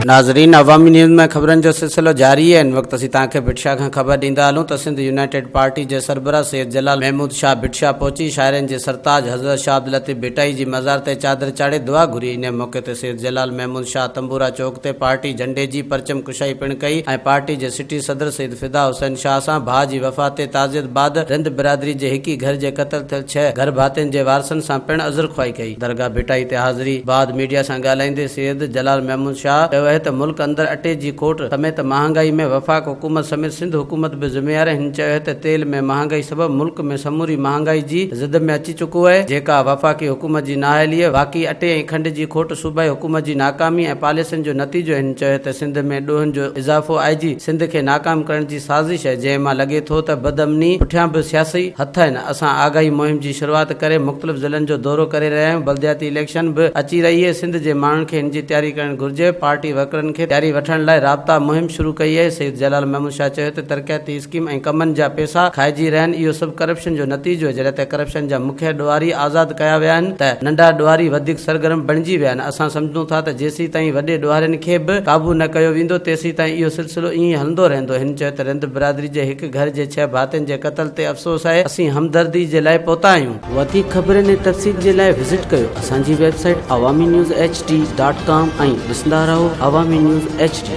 ناظرين عوامي نيوز ۾ خبرن جو سلسلو جاري آهي ان وقت اسين توهان کي ڀٽ شاهه کان خبر ڏيندا هلون ته سنڌ يونائيٽيڊ پارٽي جي سربراهه سيد جلال محمود شاهه ڀٽ شاهه پهچي شاعرن جي سرتاج حضرت شاهه عبداللطيف ڀٽائي جي مزار تي چادر چاڙهي دعا گهري انهي موقعي تي سيد جلال محمود شاهه تنبورا چوڪ تي پارٽي جهنڊي جي پرچم ڪشائي پڻ ڪئي ۽ پارٽي جي سٽي صدر سيد فدا حسين شاهه سان ڀاء جي وفات تي تعزيت بعد رند برادري جي هڪ ئي گهر جي قتل ٿيل ڇهه گهر ڀاتين جي وارثن سان پڻ عذرخواهي ڪئي. درگاهه ڀٽائي تي حاضري بعد ميڊيا سان ڳالهائيندي سيد جلال محمود شاهه چيو آهي ته ملڪ اندر اٽي جي کوٽ سميت مهانگائي ۾ وفاق حڪومت سميت سنڌ حڪومت به ذميوار آهي هن چيو آهي ته تيل ۾ مهانگائي سبب ملڪ ۾ سموري مهانگائي جي زد ۾ اچي چڪو آهي جيڪا وفاقي حڪومت جي نااهلي آهي باقي اٽي ۽ کنڊ جي کوٽ صوبائي حڪومت جي ناڪامي ۽ پاليسين جو نتيجو آهي هن چيو ته سنڌ ۾ ڏوهن جو اضافو آء جي سنڌ کي ناڪام ڪرڻ جي سازش آهي جنهن مان لڳي ٿو ته بدامني پٺيان به سياسي هٿ آهن اسان آگاهي مهم جي شروعات ڪري مختلف ضلعن جو دورو ڪري رهيا آهيون، بلدياتي اليڪشن به اچي رهي اهي، سنڌ جي ماڻهن کي ان جي تياري ڪرڻ گهرجي، پارٽي ورڪرن کي تياري وٺڻ لاء رابطا مهم شروع ڪئي اهي، سيد جلال محمود شاهه چيو ته ترقياتي اسڪيم ۽ ڪمن جا پيسا کائجي رهيا آهن، اهو سڀ ڪرپشن جو نتيجو اهي، جڏهن ته ڪرپشن جا مکيه ڏوهاري آزاد ڪيا ويا آهن ته ننڍا ڏوهاري وڌيڪ سرگرم بڻجي ويا آهن، اسان سمجهون ٿا ته جيسيتائين وڏي ڏوهارين کي به قابو نه ڪيو ويندو تيسيتائين اهو سلسلو ائين ئي هلندو رهندو، هن چيو ته رند برادري جي هڪ گهر جي ڇهه ڀاتين جي قتل تي افسوس آهي، اسين همدردي جي لاء پهتا آهيون. وڌيڪ خبرن ۽ تفصيل جي لاء وزٽ ڪيو اسان جي website Awami news H D dot com ۽ ڏسندا رهو عوامي نيوز ايڇ ڊي.